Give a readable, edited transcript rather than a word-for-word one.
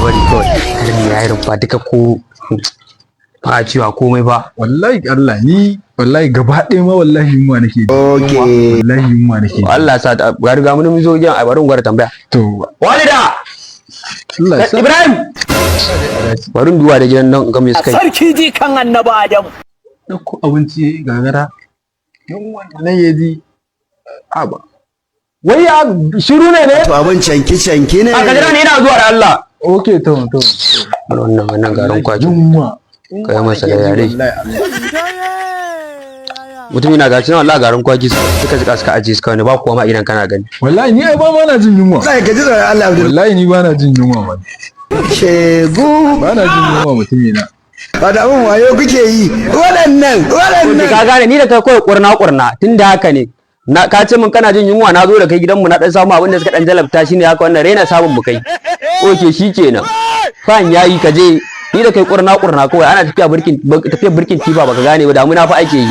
bari kawai. Har ni yayi rumfa duka ko ba a cewa komai ba. Wallahi Allah, ni wallahi gaba ɗaya ma wallahi yunwa nake ji. Okay. Wallahi yunwa nake ji. Allah sa ga riga mun zo gidan, ai bari mu gwada tambaya. To. Walida! Allah ya sa. Ibrahim, bari mu duba da gidan nan in ga me suka yi. Sarki ji kan Annabi Adamu. Ɗauko abinci gagara. Yunwa da nake ji. Haba. Wai ya shiru ne ne? To, abin canki canki ne. A ka jira ni, ina zuwa da Allah. Okay, to. Wannan garin kwaki. Yunwa. Kai masa da yare. Wallahi Allah. Mutum yana gashi nan, wallahi garin kwaki suka jika suka ajiye suka wani ba kuwa ma idan kana gani. Wallahi ni ai ba ma na jin yunwa. Sai ka ji tsoron Allah, Abdul. Wallahi ni ba na jin yunwa ba. Shegu. Ba na jin yunwa, mutumina. Wata abin wayo kuke yi. Waɗannan, waɗannan. Ka gane ni da kai kawai kurna kurna, tunda haka ne. Na ka ce min kana jin yunwa, na zo da kai gidanmu, na dan samu abin da suka dan jalabta, shine haka wannan raina samun mu kai. Okay, shikenan. Fan yayi, ka je ni da kai kurna kurna kawai, ana tafiya birkin, tafiya birkin tifa, baka gane ba, damuna fa ake yi.